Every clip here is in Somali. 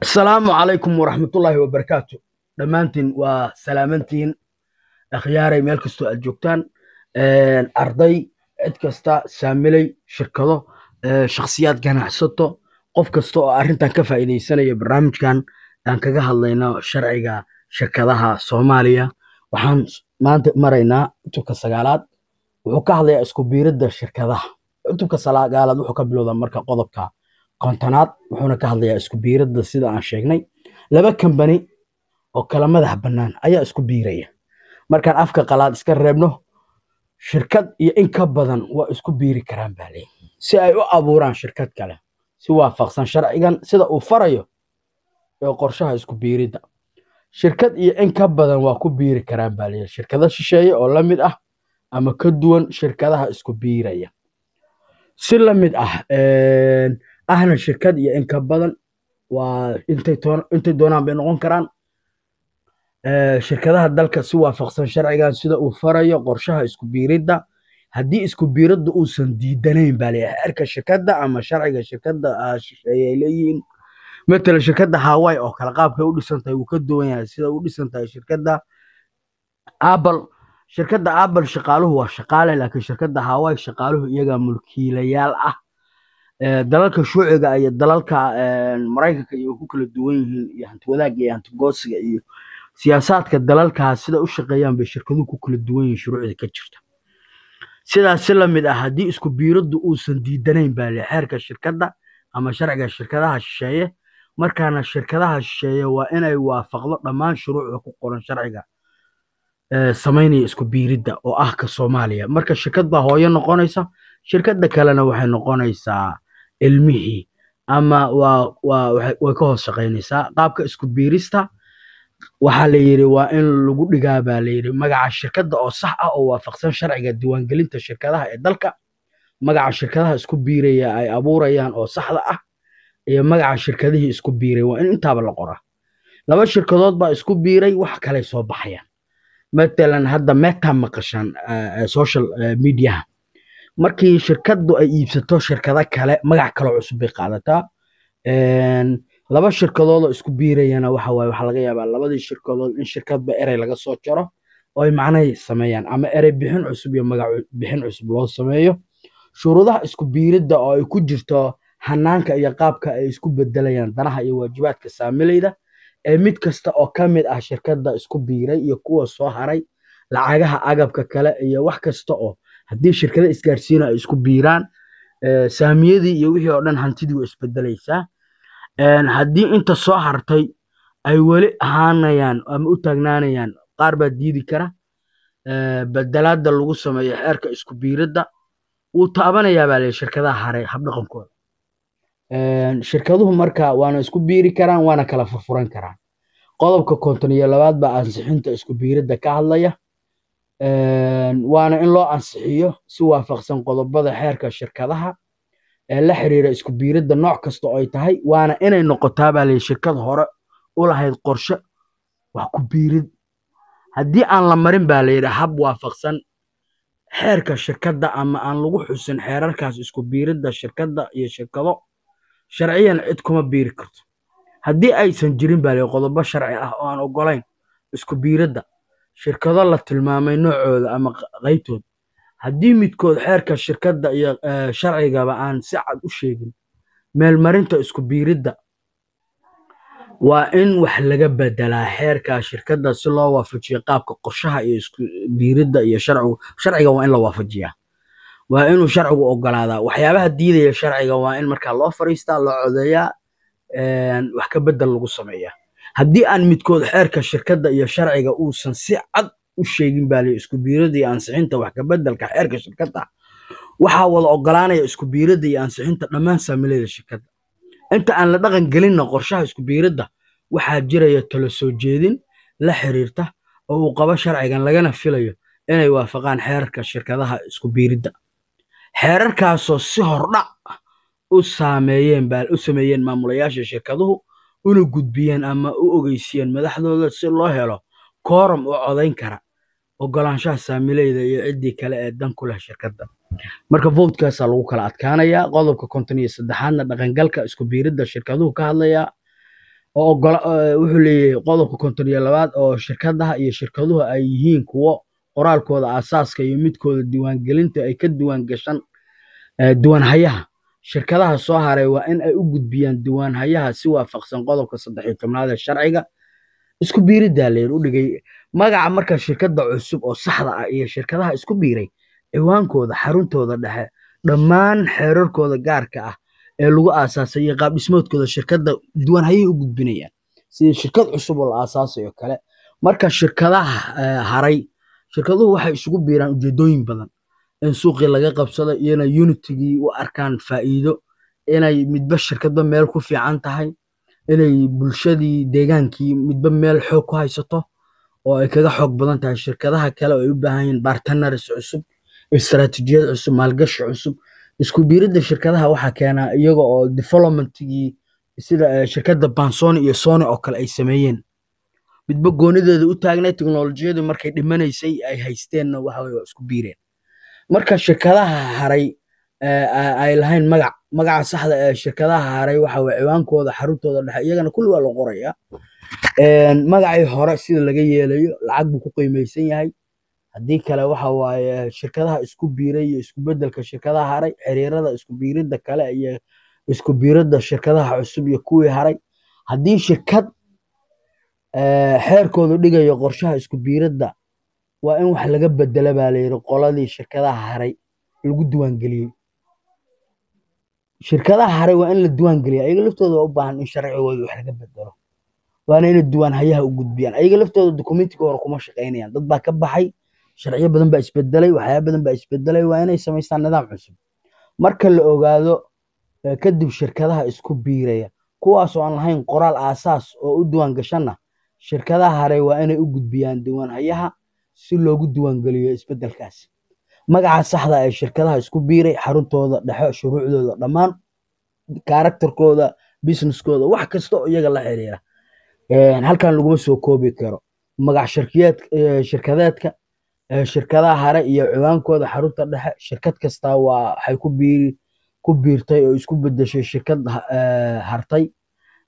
Asalaamu calaykum waraxmatullaahi wabarakaatu. Dhammaantiin waa salaamantiin, akhyaaray, meel kastoo aad joogtaan, arday, cid kasta, saamilay, shirkado, shakhsiyaad, ganacsato, qof kasta oo arrintan ka faa'iidaysanaya. Barnaamijkan aan kaga hadlayno sharciga shirkadaha Soomaaliya, waxaan maanta maraynaa cutubka sagaalaad. Wuxuu ka hadlayaa isku biiridda shirkadaha. Cutubka sagaalaad wuxuu ka bilowdaa marka qodobka 50aad, wuxuuna ka hadlayaa isku biiridda. Sida aan sheegnay, laba kambani oo kala madax bannaan ayaa isku biiraya. Markaan afka qalaad iska reebno, shirkad iyo in ka badan waa isku biiri karaan baa leeyahay, si ay u abuuraan shirkad kale si waafaqsan sharcigan sida uu farayo ee qorshaha isku biiridda. Shirkad iyo in ka badan waa ku biiri karaan baa leeyahay shirkado shisheeye oo la mid ah ama ka duwan shirkadaha isku biiraya, si la mid ah ahna shirkad iyo in ka badan waa intay doonaan bay noqon karaan shirkadaha dalka, si waafaqsan sharcigan sida uu farayo qorshaha isku biiridda. Haddii isku biiridda uusan diidanayn baa leeyahay xeerka shirkadda ama sharciga shirkadda shisheeye ay leeyihiin. Matala shirkadda Hawaii oo kale, qaabkay u dhisan tahay wuu ka duwan yahay sida u dhisan tahay shirkadda Apple. Shirkadda Apple shaqaaluhu waa shaqaale, laakiin shirkadda Hawaii shaqaaluhu iyagaa mulkiilayaal ah. Dalalka shuuciga iyo dalalka Maraykanka iyo ku kala duwan yihiin, iyo hanti wadaagga iyo hanti goosiga iyo siyaasaadka dalalkaas sida u shaqeeyaan bay shirkaduhu ku kala duwan yihiin shuruucda ka jirta. Sidaas si la mid ah, haddii isku biiraddu uusan diidanayn baa le xeerka shirkadda ama sharciga shirkadaha shisheeye, markaana shirkadaha shisheeye waa inay waafaqdo dhammaan shuruucda ku qoran sharciga samaynaya isku biiridda oo ah ka Soomaaliya. Marka shirkad baa hooyo noqonaysa, shirkadda kalena waxay noqonaysaa ilmihii ama waa waa way ka hoos shaqaynaysaa. Qaabka isku biirista waxaa la yidhi waa in lagu dhigaa baa la yidhi magaca shirkadda oo sax ah oo waafaqsan sharciga diiwaangelinta shirkadaha ee dalka, magaca shirkadaha isku biiraya ay abuurayaan oo saxda ah, iyo magaca shirkadihii isku biiray. Waa in intaaba la qoraa. Laba shirkadood baa isku biiray, wax kalay soo baxayaan. Matalan hadda Meta maqashaan, social mediaha, markii shirkaddu ay iibsato shirkado kale, magac kaloo cusub bay qaadataa. Laba shirkadood oo isku biirayana waxa waaye waxaa laga yaabaa labadii shirkadood in shirkadba erey laga soo jaro oo ay macnahay sameeyaan ama erey bixin cusub iyo magac bixin cusub loo sameeyo. Shuruudaha isku biiridda oo ay ku jirto hanaanka iyo qaabka ay isku bedelayaan danaha iyo waajibaadka saamilayda ee mid kasta oo ka mid ah shirkadda isku biiray iyo kuwa soo haray, lacagaha, agabka kale iyo wax kasta oo haddii shirkada isgaarsiina ay isku biiraan, saamiyadii iyo wixii oo dhan, hantidii way isbedelaysaa. Haddii inta soo hartay ay weli ahaanayaan ama u taagnaanayaan, qaar baa diidi kara bedelaada lagu sameeyo xeerka isku biiridda, wuu taabanayaa baa layidhi shirkadaha haray habdhaqankooda. Shirkaduhu marka waana isku biiri karaan, waana kala furfuran karaan. Qodobka 52aad baa ansixinta isku biiridda ka hadlaya, waana in loo ansixiyo si waafaqsan qodobada xeerka shirkadaha ee la xiriira isku biiridda nooc kasta oo ay tahay. Waana inay noqotaa baa layidhi shirkad hore u lahayd qorshe wax ku biirid. Haddii aan la marin baa layidhi hab waafaqsan xeerka shirkadda ama aan lagu xusin xeerarkaas isku biiridda shirkadda iyo shirkado, sharciyan cid kuma biiri karto. Haddii aysan jirin baa layidhi qodobo sharci ah oo aan ogolayn isku biiridda shirkado la tilmaamay noocooda ama qaybtooda, haddii midkood xeerka shirkadda iyo sharcigaba aan si cad u sheegin meelmarinta isku biiridda, waa in wax laga bedelaa xeerka shirkadda si loo waafajiyo qaabka qorshaha iyo isku biiridda iyo sharcigu. Sharciga waa in la waafajiyaa, waa inuu sharcigu ogolaadaa. Waxyaabaha diidaya sharciga waa in markaa loo fariistaa, loo codeeyaa, wax ka bedel lagu sameeyaa. Haddii aan midkood xeerka shirkadda iyo sharciga uusan si cad u sheegin baa la isku biiridda iyo ansixinta wax ka bedelka xeerka shirkadda, waxaa wada ogolaanaya isku biiridda iyo ansixinta dhammaan saamilayda shirkadda. Inta aan la dhaqan gelinna qorshaha isku biiridda, waxaa jiraya talo soo jeedin la xiriirta oo uu qabo sharcigan, lagana filayo inay waafaqaan xeerarka shirkadaha isku biiridda, xeerarkaasoo si hordhac u saameeyeen baa u sameeyeen maamulayaasha shirkaduhu, una gudbiyeen ama u ogeysiyeen madaxdooda si loo helo kooram oo codayn kara ogolaanshaha saamilayda iyo ciddii kale ee dan ku leh shirkadda. Marka votekaasaa lagu kala adkaanayaa. Qodobka 53aadna dhaqangalka isku biiridda shirkaduhu ka hadlayaa. Oo ogola wuxuu leeyahay qodobka 52aad oo shirkadaha iyo shirkaduhu ay yihiin kuwo qoraalkooda aasaaska iyo midkooda diiwaangelinta ay ka diiwaan gashan diiwaanhayaha. Shirkadaha soo haray waa in ay u gudbiyaan diiwaanhayaha si waafaqsan qodobka 13aad ee sharciga isku biiridda la yidhi u dhigay magaca. Marka shirkadda cusub oo saxda ah iyo shirkadaha isku biiray, ciwaankooda, xaruntooda dhexe, dhammaan xeerarkooda gaarka ah ee lagu aasaasay iyo qaab dhismoodkooda shirkadda diiwaanhayay u gudbinayaan sida shirkad cusub oo la aasaasayo kale. Marka shirkadaha haray, shirkaduhu waxay isugu biiraan ujeedooyin badan: in suuqii laga qabsado, iyona unitigii u arkaan faa'iido, inay midba shirkadba meel ku fiican tahay, inay bulshadii deegaankii midba meel xoog ku haysato oo ay kaga xoog badan tahay shirkadaha kale, oo ay u baahan yihiin partners cusub, istaraatiijiyad cusub, maalgashi cusub. Isku biiridda shirkadaha waxaa keenaa iyaga oo developmentigii, sida shirkadda Bansony iyo Sony oo kale ay sameeyeen, midba goonideeda u taagnay, teknolojiyadu markay dhimanaysay ay haysteenna waxa weye waa isku biireen. Marka shirkadaha haray ay lahayn magac, magaca saxda ee shirkadaha haray waxa weye ciwaankooda, xaruntooda dhexe, iyagana kulli waa la qorayaa. Magacii hore sida laga yeelayo, lacag buu ku qiimaysan yahay. Haddii kale waxa waaye shirkadaha isku biiray iyo isku beddelka shirkadaha haray, xiriirada isku biiridda kale iyo isku biiridda shirkadaha cusub iyo kuwii haray. Haddii shirkad xeerkoodu dhigayo qorshaha isku biiridda, waa in wax laga bedela baa la yidhi qoladii shirkadaha haray lagu diiwaangeliyey. Shirkadaha haray waa in la diiwaangeliya, ayaga laftooda waa u baahan in sharcigooda wax laga bedelo, waana inay diiwaanhayaha u gudbiyaan. Ayaga laftooda dukumentiga hore kuma shaqaynayaan, dad baa ka baxay, sharciyo badan baa isbedelay, waxyaaba badan baa isbedelay, waa inay samaystaan nidaam cusub. Marka la ogaado kadib shirkadaha isku biiraya kuwaas oo aan lahayn qoraal aasaas oo u diiwaan gashanna, shirkadaha haray waa inay u gudbiyaan diiwaanhayaha si loogu diiwaangeliyo isbedelkaas. Magaca saxda ee shirkadaha isku biiray, xaruntooda dhexe, shuruucdooda dhammaan, karakterkooda, businesskooda, wax kasta oo iyaga la xiriira halkan laguma soo koobi karo. Magac shirkiyeed shirkadeedka shirkadaha hare iyo ciwaankooda, xarunta dhexe, shirkad kasta waa waxay ku biirtay oo isku bedeshay shirkad hartay.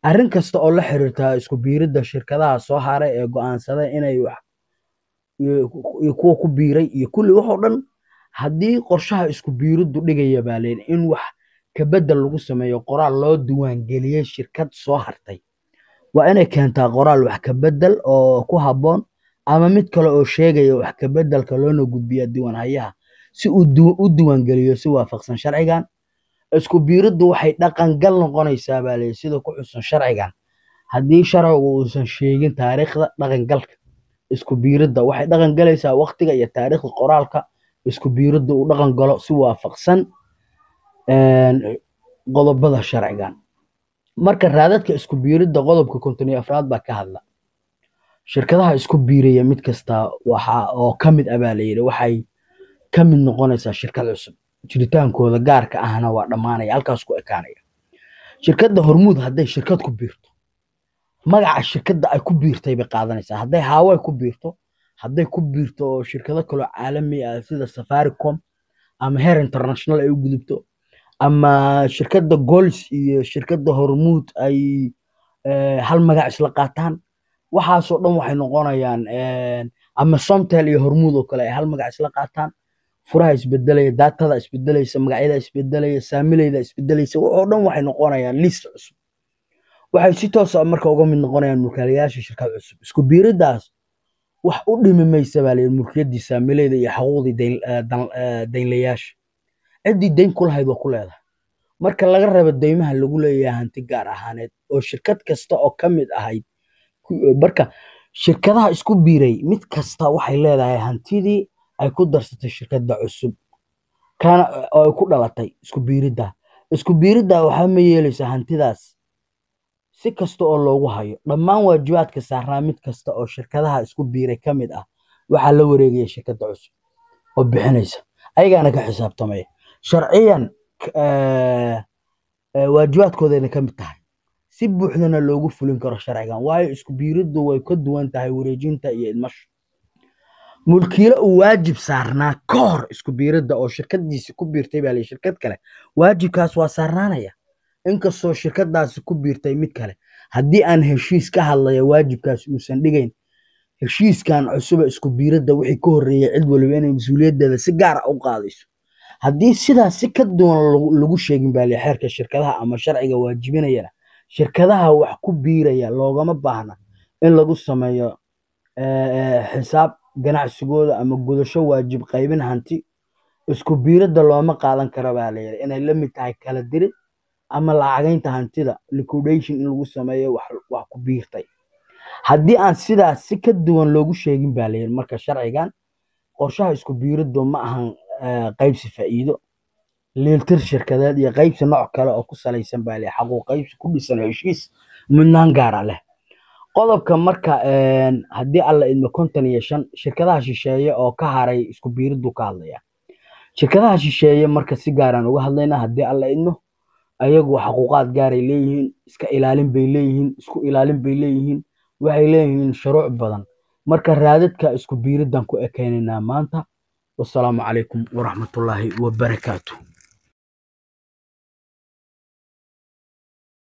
Arrin kasta oo la xiriirta isku biiridda shirkadaha soo haray ee go'aansaday inay wax iyo kuwa ku biiray iyo kulli wax oo dhan. Haddii qorshaha isku biiriddu dhigaya baa layidhi in wax ka bedel lagu sameeyo qoraal loo diiwaangeliyey shirkad soo hartay, waa inay keentaa qoraal wax ka bedel oo ku habboon ama mid kale oo sheegaya wax ka bedelka, loona gudbiya diiwaanhayaha si uu u diiwaangeliyo si waafaqsan sharcigan. Isku biiriddu waxay dhaqangal noqonaysaa baa layidhi sida ku xusan sharcigan. Haddii sharcigu uusan sheegin taariikhda dhaqangalka isku biiridda, waxay dhaqan galaysaa waqtiga iyo taariikhda qoraalka isku biiridda uu dhaqan galo si waafaqsan qodobada sharcigan. Marka raadadka isku biiridda, qodobka 54aad baa ka hadla. Shirkadaha isku biiraya mid kasta waxa oo ka mid ah baa la yidhi waxay ka mid noqonaysaa shirkad cusub, jiritaankooda gaarka ahna waa dhammaanaya, halkaas ku ekaanaya. Shirkadda Hormuud hadday shirkad ku biirto, magaca shirkadda ay ku biirtay bay qaadanaysaa. Hadday Haaway ku biirto, hadday ku biirto oo shirkado kaloo caalami ah sida Safaricom ama heer international ay u gudubto, ama shirkadda Gols iyo shirkadda Hormuud ay hal magac isla qaataan, waxaasoo dhan waxay noqonayaan ama Somtel iyo Hormuud oo kale ay hal magac isla qaataan, furaha isbedelaya, daatada isbedelaysa, magacyada isbedelaya, saamilayda isbedelaysa, oo dhan waxay noqonayaan list cusub. Waxay si toos ah marka uga mid noqonayaan mulkiilayaasha shirkad cusub. Isku biiriddaas wax u dhimi maysa baa layidhi mulkiyaddii saamilayda iyo xuquuqdii daynlayaasha. Ciddii dayn ku lahayd waa ku leedahay, marka laga reebo deymaha lagu leeyahay hanti gaar ahaaneed oo shirkad kasta oo ka mid ahayd. Marka shirkadaha isku biiray mid kasta waxay leedahay hantidii ay ku darsatay shirkadda cusub kana oo ay ku dhalatay isku biiridda. Isku biiridda waxaa ma yeelaysaa hantidaas si kasta oo loogu hayo. Dhammaan waajibaadka saarnaa mid kasta oo shirkadaha isku biiray ka mid ah waxaa la wareegaya shirkadda cusub oo bixinaysa, ayagaana ka xisaabtamaya sharciyan, waajibaadkoodayna ka mid tahay si buuxdana loogu fulin karo sharcigan, waayo isku biiriddu way ka duwan tahay wareejinta iyo idmashu. Mulkiile uu waajib saarnaa ka hor isku biiridda oo shirkadiisi ku biirtay baa la shirkad kale, waajibkaas waa saarnaanaya. Inkastoo shirkadaasi ku biirtay mid kale, haddii aan heshiis ka hadlaya waajibkaasi uusan dhigayn, heshiiskan cusuba isku biiradda wixii ka horreeyay cid waliba inay mas-uuliyaddeeda si gaar ah u qaadayso. Haddii sidaas si ka duwan lagu sheegin baa la xeerka shirkadaha ama sharciga waajibinayana, shirkadaha wax ku biiraya loogama baahna in lagu sameeyo xisaab ganacsigooda ama gudasho waajib qaybin hanti. Isku biiradda looma qaadan karo baa la yidhi inay la mid tahay kala dirid ama lacagaynta hantida, liquidation in lagu sameeyo wax ku biirtay. Haddii aan sidaas si ka duwan loogu sheegin baa la yidhi, marka sharcigan qorshaha isku biiraddu ma ahan qaybsi faa'iido, leeltir shirkadeed iyo qaybsi nooc kale oo ku salaysan baa la yidhi xaquuq qaybsi ku dhisan heshiis mudnaan gaara leh. Qodobka marka haddii Alla idmo 55, shirkadaha shisheeye oo ka haray isku biiriddu ka hadlaya. Shirkadaha shisheeye marka si gaaraan uga hadlaynaa haddii Alla idmo. Ayagu xaquuqaad gaaray leeyihiin, iska ilaalin bay leeyihiin, isku ilaalin bay leeyihiin, waxay leeyihiin shuruuc badan. Marka raadadka isku biiriddan ku ekeynaynaa maanta. Wassalaamu calaykum waraxmatullaahi wabarakaatu.